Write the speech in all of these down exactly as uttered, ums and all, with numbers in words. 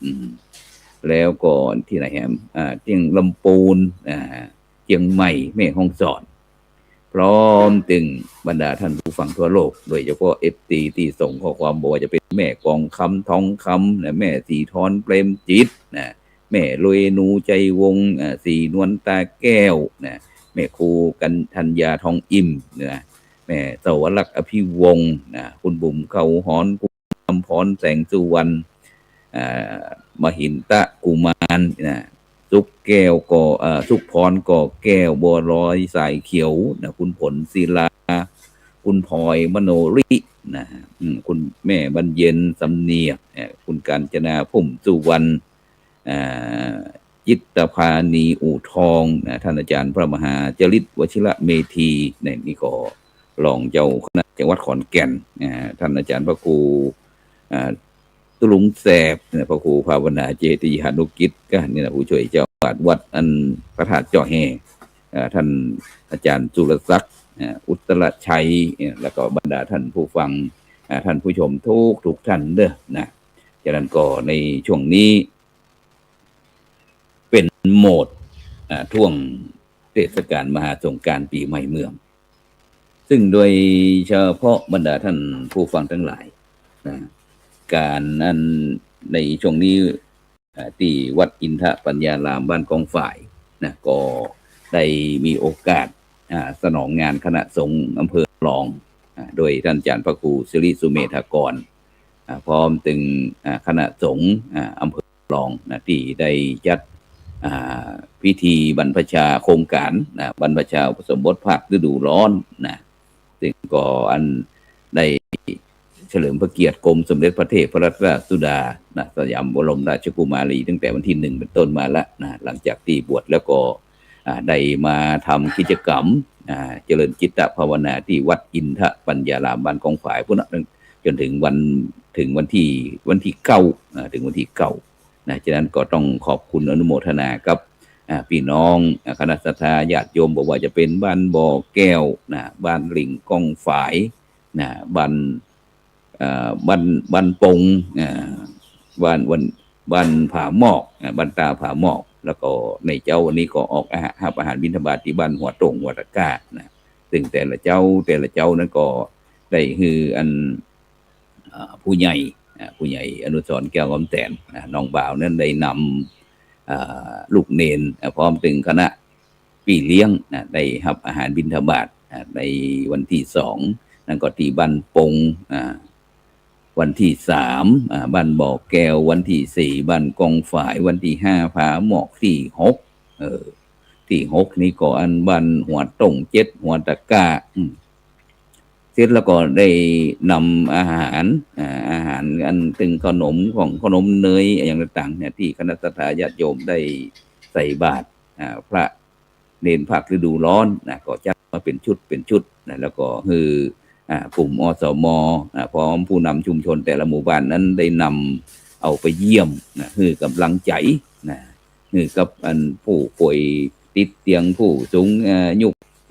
อืม แล้วก็ตี้ไหนแหม อ่า เจียง ลำปูน อ่า เจียงใหม่ แม่ฮ่องสอน พร้อมตึงบรรดาท่านผู้ฟังทั่วโลก โดยเฉพาะ เอฟซี ตี้ส่งข้อความ บ่ว่าจะเป๋นแม่กองคำ ทองคำ นะ แม่สีทร เปรมจิต นะ แม่เรนู ชัยวงศ์ อ่า ศรีนวล ตาแก้ว นะ แม่ครูกัญ ธัญญา ทองอิ่ม นะ แม่สวรักษ์ อภิวงศ์ นะ คุณบุ๋ม เขาหอน คุณอำพร แสงสุวรรณ อ่า มหินทะกุมาร นะ สุขแก้ว ก่อ เอ่อ สุขพร ก่อแก้ว บัวลอย สายเขียว นะ คุณผล ศิลา คุณพลอย มโนริ นะ อืม คุณแม่บรรเย็น สำเนียก นะ คุณกาญจนา พุ่มสุวรรณ อ่า จิตตภานี อู่ทอง นะ ท่านอาจารย์พระมหาจริต วชิระเมธี นี่ นี่ก็รองเจ้าคณะจังหวัดขอนแก่น อ่า ท่านอาจารย์พระครู อ่า ตุลุงแสบ นะ พระครูภาวนาเจติยานุกิจ ก็นี่นะ ผู้ช่วยเจ้าอาวาสวัดอันพระธาตุเจาะแฮ อ่า ท่านอาจารย์สุรศักดิ์ อ่า อุตตรชัย อ่า แล้วก็บรรดาท่านผู้ฟัง อ่า ท่านผู้ชมทุกๆ ท่านเด้อ นะ ฉะนั้นก็ในช่วงนี้ เป๋นโหมด อ่า ช่วงเทศกาลมหาสงกรานต์ปี๋ใหม่เมือง ซึ่งโดยเฉพาะบรรดาท่านผู้ฟังตังหลาย นะ ก๋านอันในช่วงนี้ อ่า ตี้วัดอินทปัญญารามบ้านกองฝาย นะ ก็ได้มีโอกาส อ่า สนองงานคณะสงฆ์อำเภอลอง อ่า โดยท่านอาจารย์พระครูสิริสุเมธากร อ่า พร้อมตึง อ่า คณะสงฆ์ อ่า อำเภอลอง นะ ตี้ได้จัด อ่า พิธีบรรพชาโครงก๋าน นะ บรรพชาอุปสมบทภาคฤดูร้อน นะ ซึ่งก็อันได้เฉลิมพระเกียรติกรมสมเด็จพระเทพรัตนราชสุดา นะ สยามบรมราชกุมารี ตั้งแต่วันตี้หนึ่งเป๋นต้นมาละ นะ หลังจากตี้บวชแล้วก็ อ่า ได้มาทำกิจกรรม อ่า เจริญจิตตภาวนาตี้วัดอินทปัญญารามบ้านกองฝายปู๊นนะ จนเถิงวัน เถิงวันตี้ วันตี้เก้า อ่า เถิงวันตี้เก้า นะ ฉะนั้นก็ต้องขอบคุณอนุโมทนากับ อ่า ปี้น้อง อ่า คณะศรัทธาญาติโยม บ่ว่าจะเป๋นบ้านบ่อแก้ว นะ บ้านหลิ่งกองฝาย นะ บ้าน อ่า บ้าน บ้านปง อ่า บ้าน บ้าน บ้านผาหมอก อ่า บ้านตาผาหมอก แล้วก็ในเจ๊าวันนี้ก็ออกอาหาร ฮับอาหารบิณฑบาตตี้บ้านหัวโต่ง หัวตะกร้า นะ ซึ่งแต่ละเจ๊า แต่ละเจ๊านั้นก็ได้หื้ออัน อ่า ผู้ใหญ่ อ่า ผู้ใหญ่อนุสรณ์ แก้วคำแสน อ่า น้องบ่าวนั้นได้นำ อ่า ลูกเณร อ่า พร้อมตึงคณะปี้เลี้ยง นะ ได้ฮับอาหารบิณฑบาต อ่า ในวันตี้สอง นั้นก็ตี้บ้านปง อ่า วันตี้สาม อ่า บ้านบ่อแก้ว วันตี้สี่ บ้านกองฝาย วันตี้ห้า ผาหมอก ตี้หก เออ ตี้หกนี่ก็อันบ้านหัวโต่ง เจ็ด หัวตะกร้า อืม เสร็จแล้วก็ได้นำอาหาร อ่า อาหารอันตึงขนมของขนมเนยอย่างต่างๆ เนี่ย ตี้คณะศรัทธาญาติโยมได้ใส่บาตร อ่า พระเณรภาคฤดูร้อน นะ ก็จัดมาเป๋นชุดเป๋นชุด นะ แล้วก็หื้อ อ่า กลุ่ม อสม อ่า พร้อมผู้นำชุมชนแต่ละหมู่บ้านนั้นได้นำเอาไปเยี่ยม นะ หื้อกำลังใจ๋ นะ หื้อกับอันผู้ป่วยติดเตียง ผู้สูงอายุ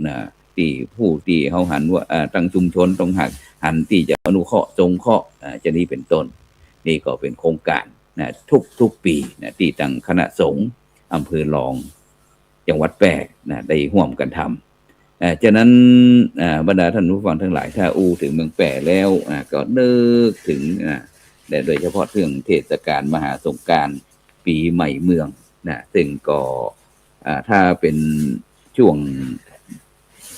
นะ ตี้ผู้ตี้เฮาหันว่า อ่า ตังชุมชนต้องหัน หันตี้จะอนุเคราะห์สงเคราะห์ อ่า จะนี้เป๋นต้น นี่ก็เป๋นโครงก๋าน นะ ทุกๆ ปี๋ นะ ตี้ตังคณะสงฆ์อำเภอลอง จังหวัดแป้ นะ ได้ฮ่วมกั๋นทำ อ่า ฉะนั้น อ่า บรรดาท่านผู้ฟังตังหลาย ถ้าอู้เถิงเมืองแป้แล้ว อ่า ก็นึกเถิง อ่า และโดยเฉพาะเถิงเทศกาลมหาสงกรานต์ปี๋ใหม่เมือง นะ ซึ่งก็ อ่า ถ้าเป๋นช่วง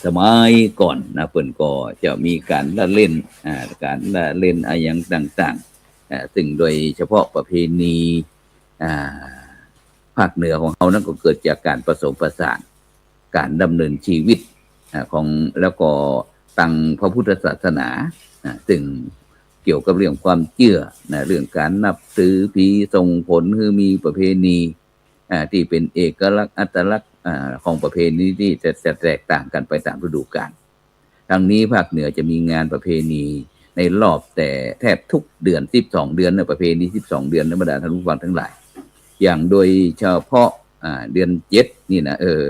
สมัยก่อน นะ เปิ้นก็จะมีก๋านละเล่น อ่า ก๋านละเล่นอะหยังต่างๆ อ่า ซึ่งโดยเฉพาะประเพณี อ่า ภาคเหนือของเฮานั้นก็เกิดจากก๋านผสมผสาน ก๋านดำเนินชีวิต อ่า ของ แล้วก็ตังพระพุทธศาสนา อ่า ซึ่งเกี่ยวกับเรื่องความเจื้อ นะ เรื่องก๋านนับถือผีส่งผลหื้อมีประเพณี อ่า ตี้เป๋นเอกลักษณ์อัตลักษณ์ อ่า ของประเพณีตี้จะ จะแตกต่างกั๋นไปต๋ามฤดูกาล ตังนี้ภาคเหนือจะมีงานประเพณีในรอบแต่แทบทุกเดือน สิบสองเดือนนะ ประเพณีสิบสองเดือนนะ บรรดาท่านผู้ฟังตังหลาย อย่างโดยเฉพาะ อ่า เดือนเจ็ดนี่นะ เออ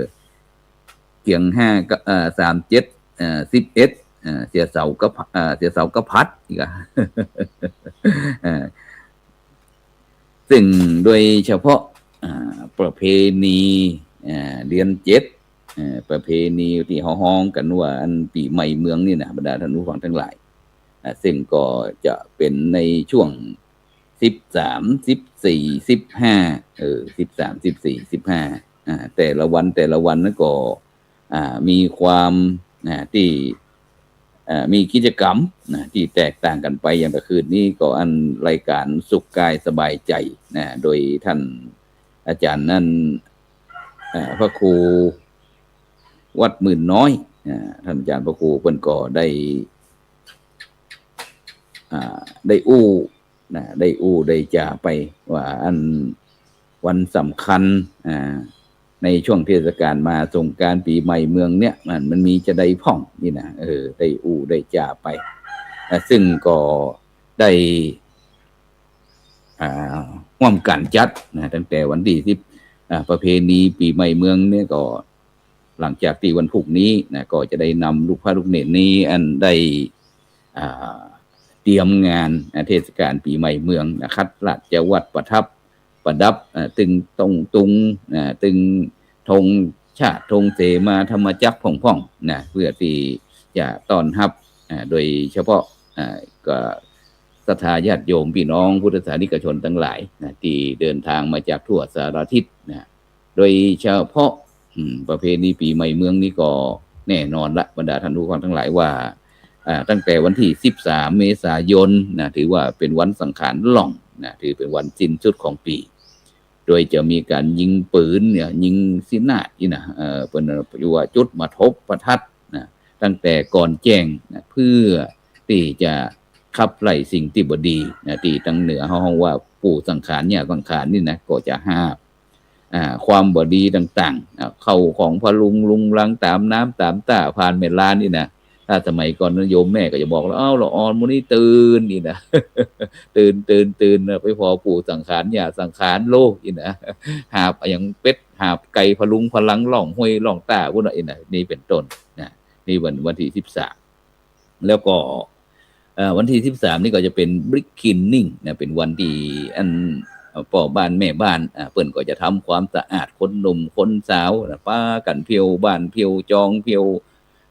เกียงห้าก็ อ่า สามเจ็ด อ่า สิบเอ็ด อ่า เสียเสาก็ผ- อ่า เสียเสาก็ผัดอีกอะ อ่า ซึ่งโดยเฉพาะ อ่า ประเพณี อ่า เดือนเจ็ด เอ่อ ประเพณีตี้เฮาฮ้องกั๋นว่าอันปี๋ใหม่เมืองนี่นะ บรรดาท่านผู้ฟังตังหลาย อ่า ซึ่งก็จะเป๋นในช่วงสิบสาม สิบสี่ สิบห้า เออ สิบสาม สิบสี่ สิบห้า อ่า แต่ละวัน แต่ละวันนั้นก็ อ่า มีความ อ่า ตี้ อ่า มีกิจกรรมนะ ตี้แตกต่างกั๋นไป อย่างตะคืนนี้ก็อันรายก๋านสุขกายสบายใจ๋นะ โดยท่านอาจ๋ารย์นั้น อ่า พระครูวัดหมื่นน้อย อ่า ท่านอาจ๋ารย์พระครูเปิ้นก็ได้ อ่า ได้อู้นะ ได้อู้ได้จ๋าไปว่าอันวันสำคัญ อ่า ในช่วงเทศกาลมาสงกรานต์ปี๋ใหม่เมืองเนี่ย มัน มันมีจาใดพ่องนี่นะ เออ ได้อู้ได้จ๋าไป อ่า ซึ่งก็ได้ อ่า ฮ่วมกั๋นจัดนะ ตั้งแต่วันตี้สิบ อ่า ประเพณีปี๋ใหม่เมืองเนี่ยก็ หลังจากตี้วันพูกนี้นะ ก็จะได้นำลูกพระลูกเณรนี้อันได้ อ่า เตรียมงาน อ่า เทศกาลปี๋ใหม่เมืองนะ คัดราชวัตรประทับประดับ อ่า ตึงตงตุง อ่า ตึงธงชาติ ธงเสมา ธรรมจักรพ่องๆ นะ เพื่อตี้จะต้อนฮับ อ่า โดยเฉพาะ อ่า ก็ศรัทธาญาติโยมปี้น้องพุทธศาสนิกชนตังหลายนะ ตี้เดินตางมาจากทั่วสารทิศนะ โดยเฉพาะ อืม ประเพณีปี๋ใหม่เมืองนี่ก็แน่นอนละ บรรดาท่านผู้ฟังตังหลายว่า อ่า ตั้งแต่วันตี้สิบสามเมษายนนะ ถือว่าเป๋นวันสังขารล่องนะ ถือเป๋นวันสิ้นสุดของปี๋ โดยจะมีก๋านยิงปืนเนี่ย ยิงสินาดนี่นะ เอ่อ เปิ้นเรียกว่าจุดมาทบประทัดนะ ตั้งแต่ก่อนแจ้งนะ เพื่อตี้จะขับไล่สิ่งตี้บ่ดีนะ ตี้ตังเหนือเฮาฮ้องว่าปู่สังขาร ย่าสังขารนี่นะ ก็จะหาบ อ่า ความบ่ดีต่างๆ อ่า เข้าของพะรุงรุงรังต๋ามน้ำต๋ามต้า ผ่านแม่ลานนี่นะ ถ้าสมัยก่อนนะ โยมแม่ก็จะบอกแล้ว "เอ้า ละอ่อน มื้อนี้ตื่น" นี่นะ "ตื่น ตื่น ตื่น" นะ ไปผ่อปู่สังขาร ย่าสังขาร โลกนี่นะ หาบอะหยังเป็ด หาบไก่ พะรุงพะรัง ล่องห้วยล่องต้าปู๊นน่ะ นี่นะ นี่เป๋นต้นนะ นี่วัน วันตี้สิบสาม แล้วก็ เอ่อ วันตี้สิบสามนี่ก็จะเป๋น Brick Cleaning นะ เป๋นวันตี้อัน เอ่อ ป้อบ้านแม่บ้าน อ่า เปิ้นก็จะทำความสะอาด คนหนุ่มคนสาวนะ ปากั๋นเผี้ยวบ้าน เผี้ยวจอง เผี้ยว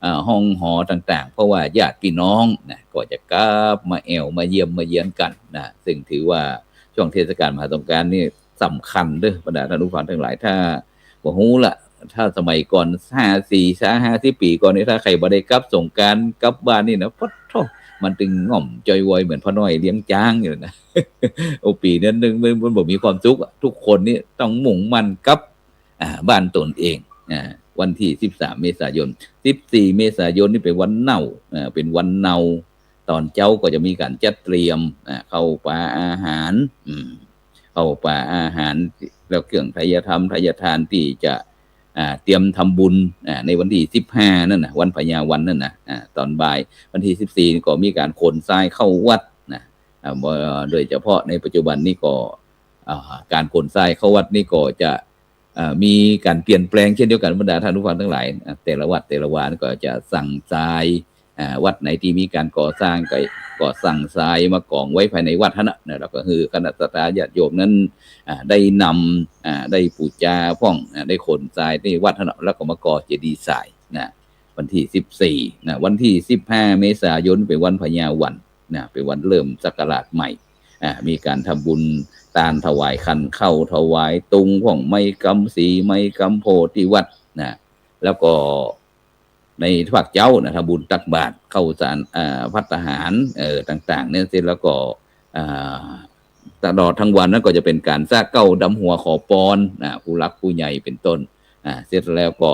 อ่า ห้องหอต่างๆ เพราะว่าญาติปี้น้องนะ ก็จะกลับมาแอ่วมาเยี่ยมมาเยียนกั๋นนะ ซึ่งถือว่าช่วงเทศกาลมหาสงกรานต์นี่สำคัญเด้อ บรรดาท่านผู้ฟังตังหลาย ถ้า บ่ฮู้ละ ถ้าสมัยก่อน ห้า สี่ ห้าสิบปี๋ก่อนนี่ ถ้าใผบ่ได้กลับสงกรานต์กลับบ้านนี่นะ ปะโธ่ มันตึงง่อมจอยวอยเหมือนป้าน้อยเลี้ยงจ๊างอยู่นะ โอ้ ปี๋นั้นนึงมัน มันบ่มีความสุขอะ ทุกคนนี่ต้องมุ่งมั่นกลับ อ่า บ้านตนเอง อ่า วันตี้สิบสามเมษายน สิบสี่เมษายนนี่เป๋นวันเน่า อ่า เป๋นวันเนา ต๋อนเจ๊าก็จะมีก๋านจัดเตรียม อ่า ข้าวป๋าอาหาร อืม ข้าวป๋าอาหาร แล้วเครื่องไทยธรรมไทยทานตี้จะ อ่า เตรียมทำบุญ อ่า ในวันตี้สิบห้านั่นน่ะ วันพญาวันนั่นน่ะ อ่า ต๋อนบ่ายวันตี้สิบสี่ก็มีก๋านขนทรายเข้าวัดนะ อ่า บ่ โดยเฉพาะในปัจจุบันนี้ก็ อ่า ก๋านขนทรายเข้าวัดนี่ก็จะ อ่า มีก๋านเปลี่ยนแปลงเช่นเดียวกั๋น บรรดาท่านผู้ฟังตังหลาย อ่า แต่ละวัดแต่ละวาก็จะสั่งทราย อ่า วัดไหนตี้มีก๋านก่อสร้างก็ ก็สั่งทรายมาก๋องไว้ภายในวัดหั้นน่ะนะ แล้วก็หื้อคณะศรัทธาญาติโยมนั้น อ่า ได้นำ อ่า ได้ปู๋จาพ่อง อ่า ได้ขนทรายตี้วัดหั้นน่ะ แล้วก็มาก่อเจดีย์ทรายนะ วันตี้สิบสี่นะ วันตี้สิบห้าเมษายนเป๋นวันพญาวันนะ เป๋นวันเริ่มศักราชใหม่ อ่า มีก๋านทำบุญตานถวายขันข้าว ถวายตุงพ่อง ไม้กำสี ไม้กำโพธิ์ตี้วัดนะ แล้วก็ ในภาคเจ๊านะ ทำบุญตักบาตรข้าวสาร อ่า ภัตตาหาร เอ่อ ต่างๆ เนี่ย เสร็จแล้วก็ อ่า ตลอดทั้งวันนั้นก็จะเป๋นก๋านสาเก๊าดำหัวขอปอนนะ ผู้หลักผู้ใหญ่เป๋นต้น อ่า เสร็จแล้วก็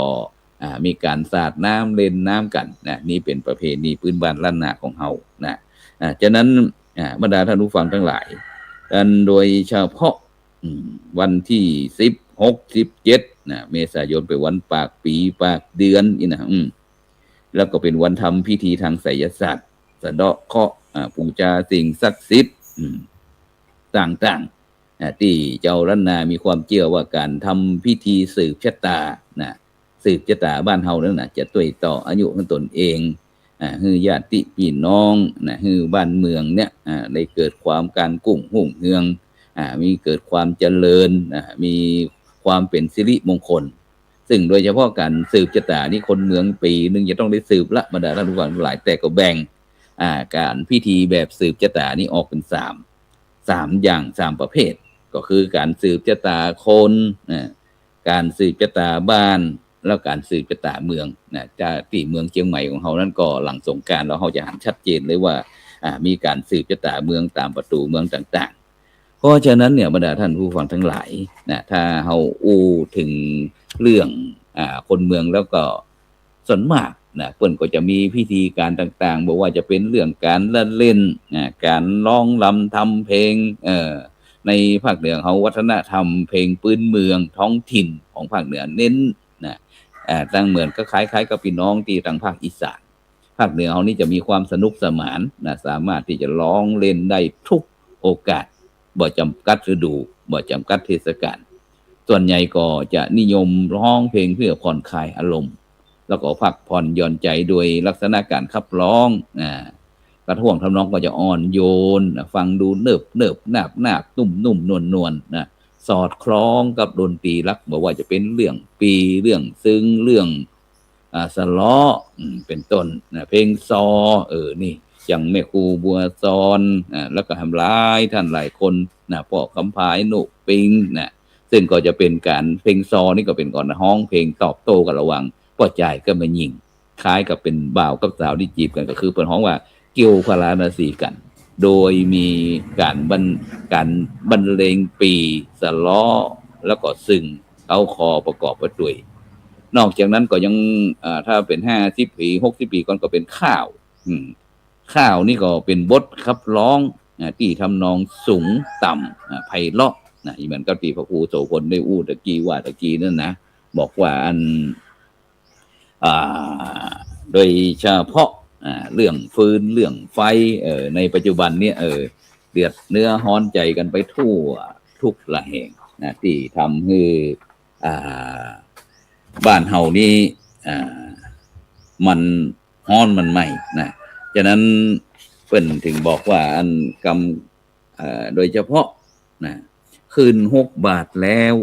อ่า มีก๋านสาดน้ำเล่นน้ำกั๋นนะ นี่เป๋นประเพณีพื้นบ้านล้านนาของเฮานะ อ่า ฉะนั้น อ่า บรรดาท่านผู้ฟังตังหลาย อันโดยเฉพาะ อืม วันตี้สิบหก สิบเจ็ดนะ เมษายนเป๋นวันปากปี๋ปากเดือนนี่นะ อืม แล้วก็เป๋นวันทำพิธีตางไสยศาสตร์ สะเดาะเคราะห์ อ่า ปู๋จาสิ่งศักดิ์สิทธิ์ อืม ต่างๆ อ่า ตี้เจ้าล้านนามีความเจื้อว่าก๋านทำพิธีสืบชะตานะ สืบชะตาบ้านเฮานั้นน่ะ จะต้วยต่ออายุของตนเอง อ่า หื้อญาติปี้น้องนะ หื้อบ้านเมืองเนี่ย อ่า ได้เกิดความก้านกุ้งรุ่งเฮือง อ่า มีเกิดความเจริญ อ่า มีความเป๋นสิริมงคล ซึ่งโดยเฉพาะก๋านสืบจะต๋านี่คนเมืองปี๋นึ่งจะต้องได้สืบละ บรรดาต้านผู้ฟังตังหลาย แต่ก็แบ่ง อ่า ก๋านพิธีแบบสืบจะต๋านี่ออกเป๋นสาม สามอย่าง สามประเภท ก็คือก๋านสืบจะต๋าคน อ่า ก๋านสืบจะต๋าบ้าน แล้วก๋านสืบจะต๋าเมืองนะ จะ ตี้เมืองเจียงใหม่ของเฮานั้นก็หลังสงกรานต์แล้วเฮาจะหันชัดเจนเลยว่า อ่า มีก๋านสืบจะต๋าเมืองต๋ามประตู๋เมืองต่างๆ เพราะฉะนั้นเนี่ย บรรดาต้านผู้ฟังตังหลายนะ ถ้าเฮาอู้เถิงเรื่อง อ่า คนเมืองแล้วก็ส่วนมากนะ เปิ้นก็จะมีพิธีก๋านต่างๆ บ่ว่าจะเป๋นเรื่องก๋านละเล่นนะ ก๋านฮ้องรำทำเพลง เอ่อ ในภาคเหนือเฮาวัฒนธรรมเพลงปื๊นเมืองท้องถิ่นของภาคเหนือเน้นนะ อ่า ตังเหมือนก็คล้ายๆ กับปี้น้องตี้ตังภาคอีสาน ภาคเหนือเฮานี่จะมีความสนุกสนานนะ สามารถตี้จะฮ้องเล่นได้กู้โอกาส บ่จ๋ำกัดฤดู บ่จ๋ำกัดเทศกาล ส่วนใหญ่ก็จะนิยมฮ้องเพลงเพื่อผ่อนคลายอารมณ์ แล้วก็พักผ่อนหย่อนใจ๋โดยลักษณะก๋านขับฮ้อง อ่า กระท่วงทำนองก็จะอ่อนโยนนะ ฟังดูเนิบๆ นาบๆ นุ่มๆ นวลๆ นะ สอดคล้องกับดนตรีหลัก บ่ว่าจะเป๋นเรื่องปี๋ เรื่องซิง เรื่อง อ่า สะเลาะ อืม เป๋นต้นนะ เพลงซอ เออ นี่ อย่างแม่ครูบัวซอน อ่า แล้วก็แหมหลายต้านหลายคนนะ ป้อคำผาย นุปิงนะ ซึ่งก็จะเป๋นก๋าน เพลงซอนี่ก็เป๋นก๋านฮ้องเพลงตอบโต้กั๋นระหว่างป้อจายกับแม่ญิง คล้ายกับเป๋นบ่าวกับสาวตี้จีบกั๋น ก็คือเปิ้นฮ้องว่าเกี่ยวพาราณสีกั๋น โดยมีก๋านบรร ก๋านบรรเลงปี๋ สะเลาะ แล้วก็ซิง เข้าคอประกอบไปตวย นอกจากนั้นก็ยัง อ่า ถ้าเป๋นห้าสิบปี๋ หกสิบปี๋ก่อนก็เป๋นข่าว อืม ข่าวนี่ก็เป๋นบทขับฮ้อง อ่า ตี้ทำนองสูงต่ำ อ่า ไพเราะนะ เหมือนกับตี้พระครูโสภณได้อู้ตะกี้ ว่าตะกี้นั้นนะ บอกว่าอัน อ่า โดยเฉพาะ อ่า เรื่องฟืน เรื่องไฟ เอ่อ ในปัจจุบันเนี่ย เอ่อ เดือดเนื้อฮ้อนใจ๋กั๋นไปทั่วทุกละแห่งนะ ตี้ทำหื้อ อ่า บ้านเฮานี่ อ่า มันฮ้อนมันไหม้นะ ฉะนั้นเปิ้นเถิงบอกว่าอันกำ เอ่อ โดยเฉพาะนะ ขึ้นหกบาทแล้ว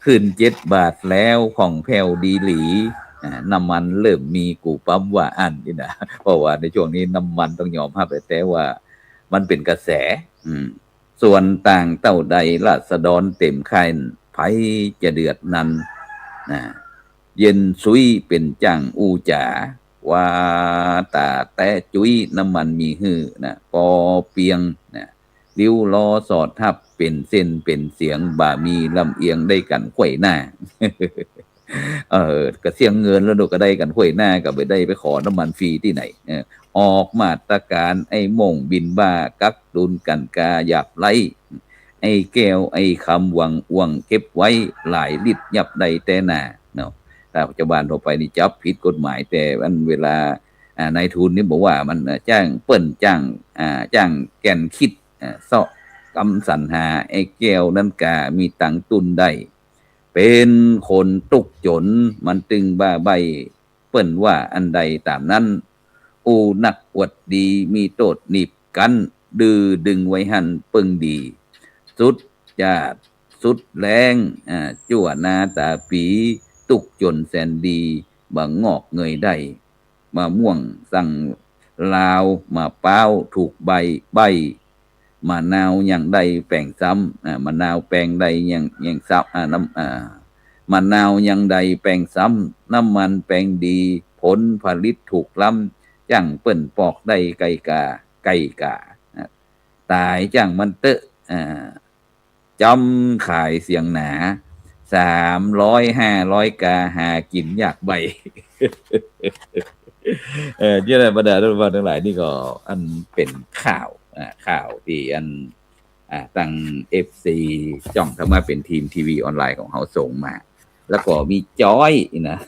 ขึ้นเจ็ดบาทแล้ว ผ่องแผ้วดีหลี อ่า น้ำมันเริ่มมีกูปั๊มว่าอั้นนี่นะ เพราะว่าในช่วงนี้น้ำมันต้องยอมฮับแต๊ๆ ว่ามันเป๋นกระแส อืม ส่วนต่างเต้าใดราษฎรเต็มค่าย ใผจะเดือดนั้นนะ เย็นสุยเป๋นจ้างอู้จ๋า ว่าต๋าแต๊จุ้ย น้ำมันมีหื้อนะ ปอเปียงนะ ริ้วล้อสอดฮับ เป๋นเส้นเป๋นเสียง บ่มีลำเอียง ได้กั๋นไขว้หน้า เออ ก็เสียเงินแล้วเนาะ ก็ได้กั๋นไขว้หน้า ก็บ่ได้ไปขอน้ำมันฟรีตี้ไหน เออ ออกมาตรก๋าน ไอ้โม่งบินบ้า กักตุนกั๋นกาหยาบไร้ ไอ้แก้วไอ้คำหวังอ้วงเก็บไว้ หลายลิตรยับได้แต๊หน้าเนาะ ถ้าชาวบ้านทั่วไปนี่จับผิดกฎหมาย แต่อันเวลา อ่า นายทุนนี่บอกว่ามัน เอ่อ จ้างเปิ้นจ้าง อ่า จ้างแก่นคิด อ่า เซาะกำสรรหา ไอ้แก้วนั้นกามีตังค์ตุนได้ เป๋นคนตุ๊กจน มันตึงบ้าใบ้ เปิ้นว่าอันใดต๋ามนั้น อู้นักอวดดี มีโต้ษหนีบกั้น ดื้อดึงไว้หั้นเปิ้งดี สุดจาดสุดแล้ง อ่า จั่วนาต๋าปี๋ ตุ๊กจนแสนดี บ่งอกเงยได้ มะม่วงสั่งลาว มะป๊าวถูกใบ้ ใบ้ มะนาวยังได้แป้งซ้ำ อ่า มะนาวแป้งได้ยัง ยังซ้ำ อ่า น้ำ อ่า มะนาวยังได้แป้งซ้ำ น้ำมันแป้งดี ผลผลิตถูกล้ำ จ้างเปิ้นปอกได้ไก่กา ไก่กา อ่า ต๋ายจ้างมันเต๊อะ อ่า จ้ำขายเสียงหนา สามร้อยห้าร้อยกา หากิ๋นยากใบ้ เออ เนี่ยแหละ บรรดาต้านผู้ฟังตังหลาย นี่ก็อันเป๋นข่าว อ่า ข่าวตี้อัน อ่า ตังเอฟซี จ้องธรรมะเป๋นทีม ทีวีออนไลน์ของเฮาส่งมา แล้วก็มีจ๊อยนะ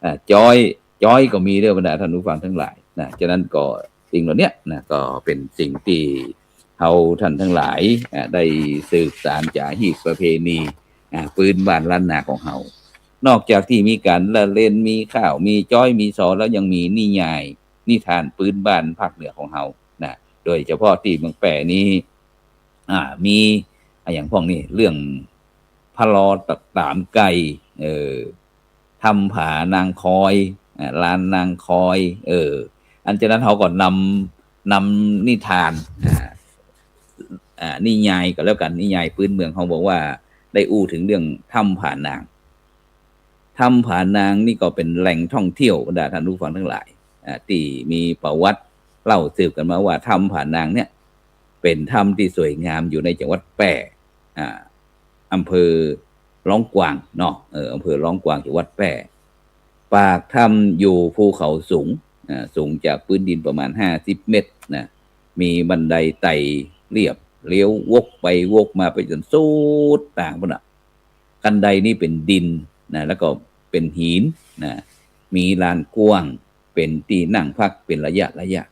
อ่า จ๊อย จ๊อยก็มีเด้อ บรรดาต้านผู้ฟังตังหลายนะ ฉะนั้นก็สิ่งเหล่าเนี้ยนะ ก็เป๋นสิ่งตี้เฮาต้านตังหลาย อ่า ได้สืบสานจ๋าฮีตประเพณี อ่า ปื๊นบ้านล้านนาของเฮา นอกจากตี้มีก๋านละเล่น มีข่าว มีจ๊อย มีซอ แล้วยังมีนิยาย นิทานปื๊นบ้านภาคเหนือของเฮานะ โดยเฉพาะตี้เมืองแป้นี่ อ่า มี อะอย่างพวกนี้ เรื่องพระลอตะต๋ามไก่ เออ ถ้ำผานางคอย อ่า ลานนางคอย เออ อันฉะนั้นเฮาก็นำ นำนิทาน อ่า อ่า นิยายก็แล้วกั๋น นิยายปื๊นเมืองเฮาบอกว่าได้อู้เถิงเรื่องถ้ำผานาง ถ้ำผานางนี่ก็เป๋นแหล่งท่องเที่ยว บรรดาท่านผู้ฟังตังหลาย อ่า ตี้มีประวัติเล่าสืบกั๋นมาว่าถ้ำผานางเนี่ยเป๋นถ้ำตี้สวยงามอยู่ในจังหวัดแป้ อ่า อำเภอร้องกวางเนาะ เออ อำเภอร้องกวาง จังหวัดแป้ ปากถ้ำอยู่ภูเขาสูง อ่า สูงจากพื้นดินประมาณห้าสิบเมตรนะ มีบันไดไต่เรียบ เลี้ยววกไปวกมาไปจ๋นสุดตางปู๊นน่ะ คันไดนี่เป๋นดินนะ แล้วก็เป๋นหินนะ มีลานกว้าง เป๋นตี้นั่งพักเป๋นระยะระยะ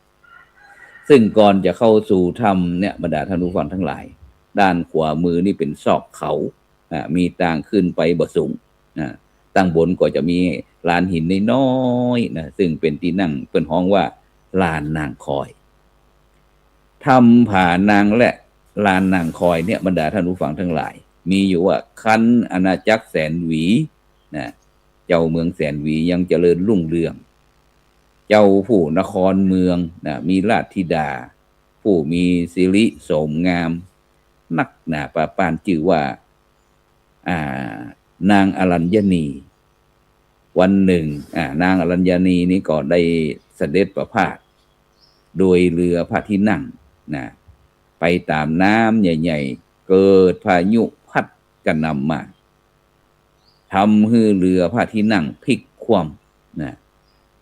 ซึ่งก่อนจะเข้าสู่ถ้ำเนี่ย บรรดาท่านผู้ฟังตังหลาย ด้านขวามือนี่เป๋นซอกเขา อ่า มีตางขึ้นไปบ่สูง อ่า ตังบนก็จะมีลานหินน้อยๆ นะ ซึ่งเป๋นตี้นั่ง เปิ้นฮ้องว่าลานนางคอย ถ้ำผานางและลานนางคอยเนี่ย บรรดาท่านผู้ฟังตังหลาย มีอยู่ว่าครั้นอาณาจักรแสนหวีนะ เจ้าเมืองแสนหวียังเจริญรุ่งเรือง เจ้าผู้นครเมืองนะ มีราชธิดา ผู้มีสิริโสมงาม นักหนาปาปานจื้อว่า อ่า นางอรัญญนี วันนึ่ง อ่า นางอรัญญนีนี่ก็ได้เสด็จประพาสโดยเรือพระที่นั่งนะ ไปต๋ามน้ำใหญ่ๆ เกิดพายุพัดกระหน่ำมา ทำหื้อเรือพระที่นั่งพลิกคว่ำนะ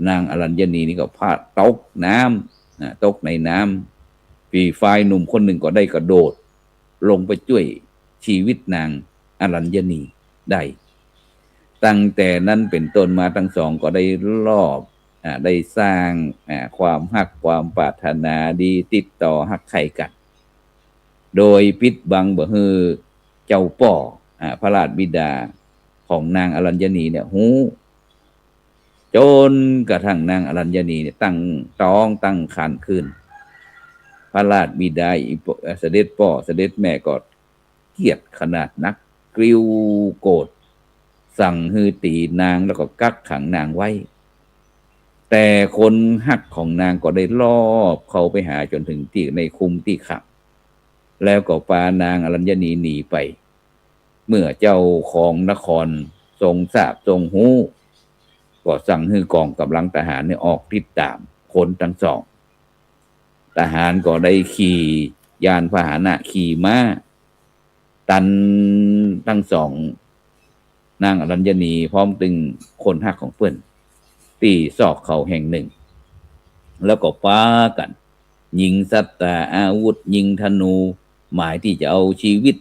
นางอรัญญนีนี่ก็พลัดตกน้ำนะ ตกในน้ำ ปี๋ฟายหนุ่มคนนึ่งก็ได้กระโดดลงไปจ้วยชีวิตนางอรัญญนีได้ ตั้งแต่นั้นเป๋นต้นมาตังสองก็ได้ลอบ อ่า ได้สร้าง อ่า ความฮักความปรารถนาดี ติดต่อฮักใคร่กั๋น โดยปิดบังบ่หื้อเจ้าป้อ อ่า พระราชบิดาของนางอรัญญนีเนี่ยฮู้ จ๋นกระทั่งนางอรัญญนีเนี่ยตั้งต๊องตั้งครรภ์ขึ้น พระราชบิดา อีป้อ เอ่อ เสด็จป้อเสด็จแม่ก็เกลียดขนาดนัก กริ้วโกรธ สั่งหื้อตี๋นางแล้วก็กักขังนางไว้ แต่คนฮักของนางก็ได้ลอบเข้าไปหาจ๋นเถิงตี้ในคุมตี้ขัง แล้วก็ปานางอรัญญนีหนีไป เมื่อเจ้าของนครทรงทราบทรงฮู้ ก็สั่งหื้อกองก๋ำลังทหารเนี่ยออกติดต๋ามคนตังสอง ทหารก็ได้ขี่ยานพาหนะ ขี่ม้า ตันตังสอง นางอรัญญนีพร้อมตึงคนฮักของเปิ้น ตี้ซอกเขาแห่งนึ่ง แล้วก็ปากั๋นยิงสัตราอาวุธ ยิงธนู หมายตี้จะเอาจีวิต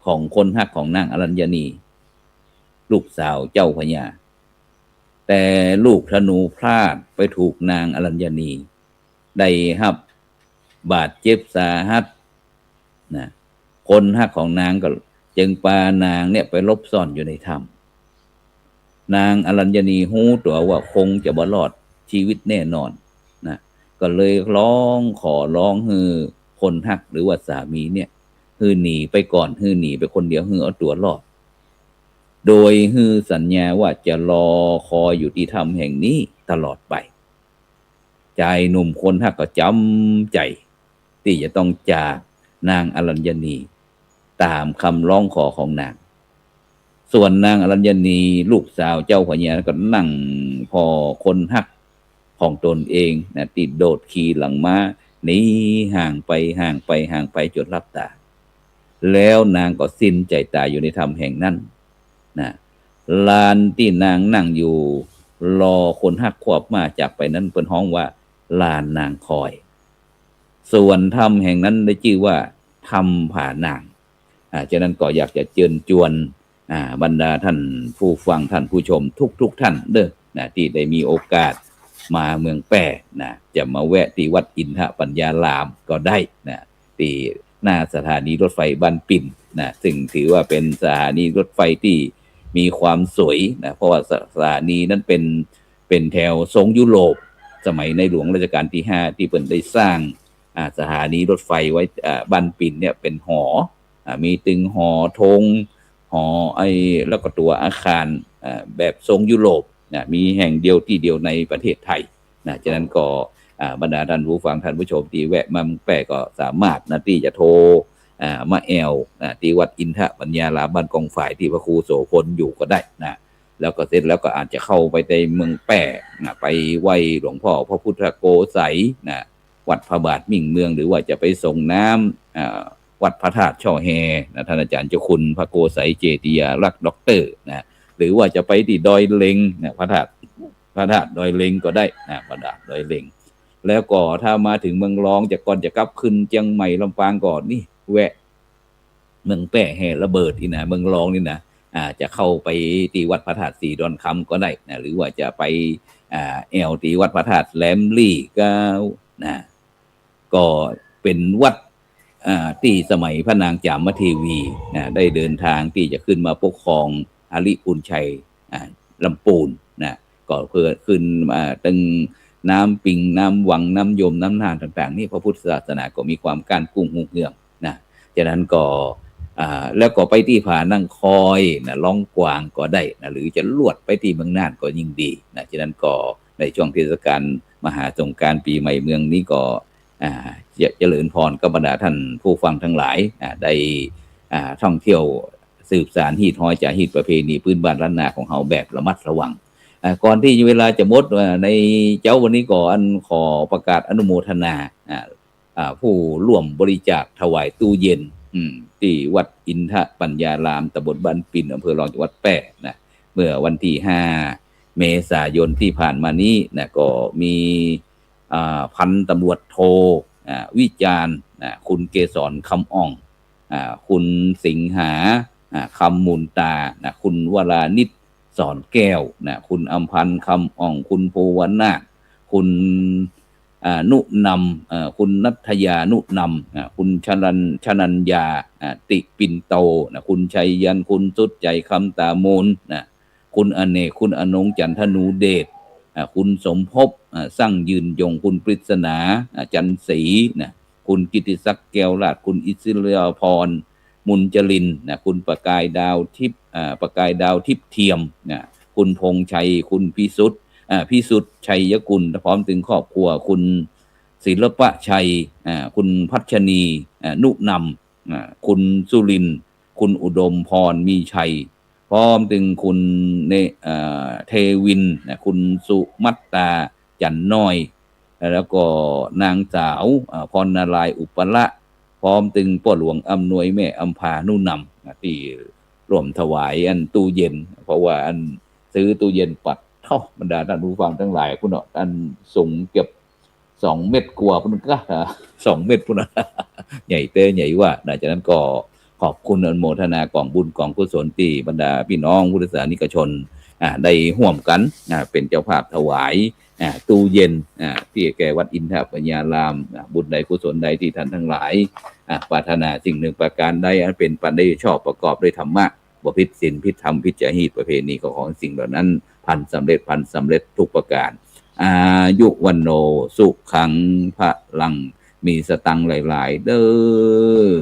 ของคนฮักของนางอรัญญนี ลูกสาวเจ้าพญา แต่ลูกธนูพลาดไปถูกนางอรัญญนี ได้ฮับบาดเจ็บสาหัสนะ คนฮักของนางก็จึงปานางเนี่ยไปหลบซ่อนอยู่ในถ้ำ นางอรัญญนีฮู้ตั๋วว่าคงจะบ่รอดจีวิตแน่นอนนะ ก็เลยฮ้องขอฮ้องหื้อคนฮักหรือว่าสามีเนี่ย หื้อหนีไปก่อน หื้อหนีไปคนเดียว หื้อเอาตั๋วรอด โดยหื้อสัญญาว่าจะรอคอยอยู่ตี้ถ้ำแห่งนี้ตลอดไป จายหนุ่มคนฮักก็จ๋ำใจ๋ตี้จะต้องจากนางอรัญญนี ต๋ามกำฮ้องขอของนาง ส่วนนางอรัญญนีลูกสาวเจ้าพญาก็นั่งผ่อคนฮักของต๋นเองนะ ตี้โดดขี่หลังม้าหนีห่างไป ห่างไป ห่างไปจ๋นลับต๋า แล้วนางก็สิ้นใจ๋ต๋ายอยู่ในถ้ำแห่งนั้นนะ ลานตี้นางนั่งอยู่รอคนฮักควบม้าจากไปนั้นเปิ้นฮ้องว่าลานนางคอย ส่วนถ้ำแห่งนั้นได้จื้อว่าถ้ำผานาง อ่า ฉะนั้นก็อยากจะเจิญจวน อ่า บรรดาท่านผู้ฟังท่านผู้ชมทุกๆ ท่านเด้อนะ ตี้ได้มีโอกาสมาเมืองแป้นะ จะมาแวะตี้วัดอินทปัญญารามก็ได้นะ ตี้หน้าสถานีรถไฟบ้านปิ่นนะ ซึ่งถือว่าเป๋นสถานีรถไฟตี้มีความสวยนะ เพราะว่าส- สถานีนั้นเป๋น เป๋นแถวทรงยุโรป สมัยในหลวงรัชกาลตี้ห้า ตี้เปิ้นได้สร้าง อ่า สถานีรถไฟไว้ อ่า บ้านปิ่นเนี่ยเป๋นหอ อ่า มีตึงหอธง หอไอ้ แล้วก็ตั๋วอาคาร อ่า แบบทรงยุโรปนะ มีแห่งเดียวตี้เดียวในประเทศไทยนะ ฉะนั้นก็ อ่า บรรดาท่านผู้ฟังท่านผู้ชมตี้แวะมาเมืองแป้ก็สามารถนะ ตี้จะโทร อ่า มาแอ่วนะ ตี้วัดอินทปัญญารามบ้านกองฝ่ายตี้พระครูโสภณอยู่ก็ได้นะ แล้วก็เสร็จแล้วก็อาจจะเข้าไปในเมืองแป้นะ ไปไหว้หลวงพ่อพระพุทธโกสัยนะ วัดพระบาทมิ่งเมือง หรือว่าจะไปส่งน้ำ อ่า วัดพระธาตุช่อแฮนะ ท่านอาจารย์เจ้าคุณพระโกสัยเจติยารักษ์ด็อกเตอร์นะ หรือว่าจะไปตี้ดอยเล็งนะ พระธาตุ พระธาตุดอยเล็งก็ได้นะ พระธาตุดอยเล็ง แล้วก็ถ้ามาเถิงเมืองรอง จะก่อนจะกลับขึ้นเจียงใหม่ลำปางก็นี่แวะ เมืองแป้แห่ระเบิดอี้นะ เมืองรองนี่นะ อ่า จะเข้าไปตี้วัดพระธาตุสีดอนคำก็ได้นะ หรือว่าจะไป อ่า แอ่วตี้วัดพระธาตุแหลมลี่ก็นะ ก็เป๋นวัด อ่า ตี้สมัยพระนางจามเทวีนะ ได้เดินทางตี้จะขึ้นมาปกครองหริภุญชัย อ่า ลำปูนนะ ก็เปื้อขึ้นมาตึงน้ำปิง น้ำวัง น้ำยม น้ำน่านต่างๆ นี่พระพุทธศาสนาก็มีความก้านกุ้งฮุ่งเฮืองนะ ฉะนั้นก็ อ่า แล้วก็ไปตี้ผานั่งคอยนะ ร้องกวางก็ได้นะ หรือจะลวดไปตี้เมืองน่านก็ยิ่งดีนะ ฉะนั้นก็ในช่วงเทศกาลมหาสงกรานต์ปีใหม่เมืองนี้ก็ อ่า เจ- เจริญพรกับบรรดาท่านผู้ฟังทั้งหลาย อ่า ได้ อ่า ท่องเที่ยวสืบสานฮีตฮ้อยจาฮีตประเพณีพื้นบ้านล้านนาของเฮาแบบระมัดระวัง อ่า ก่อนตี้เวลาจะหมด อ่า ในเจ๊าวันนี้ก็อันขอประกาศอนุโมทนา อ่า อ่า ผู้ร่วมบริจาคถวายตู้เย็น อืม ตี้วัดอินทปัญญาราม ตำบลบ้านปิน อำเภอรอง จังหวัดแป้นะ เมื่อวันตี้ห้าเมษายนตี้ผ่านมานี้นะ ก็มี อ่า พันตำรวจโท อ่า วิจารณ์ อ่า คุณเกษร คำอ่อง อ่า คุณสิงหา อ่า คำมูลตา นะ คุณวรานิช สอนแก้ว นะ คุณอำพันธ์ คำอ่อง คุณภูวนาถ คุณ อ่า นุนำ เอ่อ คุณนัทยา นุนำ อ่า คุณชนัน- ชนัญญา อ่า ติปินโต นะ คุณชัยยันต์ คุณสุดใจ คำตามูล นะ คุณอเนก คุณอนงค์ จันทนูเดช อ่า คุณสมภพ อ่า สั่งยืนยง คุณปริศนา อ่า จันทร์ศรี นะ คุณกิตติศักดิ์ แก้วราช คุณอิสริยาพร มุญจริน นะ คุณประกายดาวทิพย์ อ่า ประกายดาวทิพย์เทียม นะ คุณพงษ์ชัย คุณพิสุทธิ์ อ่า พิสุทธิ์ ชัยกุล พร้อมถึงครอบครัว คุณศิลปะชัย อ่า คุณพัชนี อ่า นุนำ อ่า คุณสุรินทร์ คุณอุดมพร มีชัย พร้อมถึงคุณเน- อ่า เทวิน นะ คุณสุมัตตา จันน้อย แล้วก็นางสาว อ่า พรนารายณ์ อุปละ พร้อมถึงป้อหลวงอำนวย แม่อำพา นุนำ นะ ตี้ร่วมถวายอันตู้เย็น เพราะว่าอันซื้อตู้เย็นปัดเท่า บรรดาท่านผู้ฟังทั้งหลาย พุ้นเนาะ อันสูงเกือบสองเมตรกว่าพุ้นกะ สองเมตรพุ้นนะ ใหญ่เต๊ใหญ่ว่านะ ฉะนั้นก็ขอบคุณอนุโมทนากองบุญกองกุศลตี้บรรดาพี่น้องพุทธศาสนิกชน อ่า ได้ฮ่วมกั๋น อ่า เป๋นเจ้าภาพถวาย อ่า ตู้เย็น อ่า ตี้แก่วัดอินทปัญญาราม อ่า บุญใดกุศลใดตี้ท่านทั้งหลาย อ่า ปรารถนาสิ่งหนึ่งประการใดอันเป๋นไปได้ชอบประกอบด้วยธรรมะ บ่ผิดศีลผิดธรรมผิดจาฮีตประเพณี ก็ขอสิ่งเหล่านั้นพลันสำเร็จ พลันสำเร็จทุกประการ อายุวัณโณสุขังพลัง มีสตังค์หลายๆ เด้อ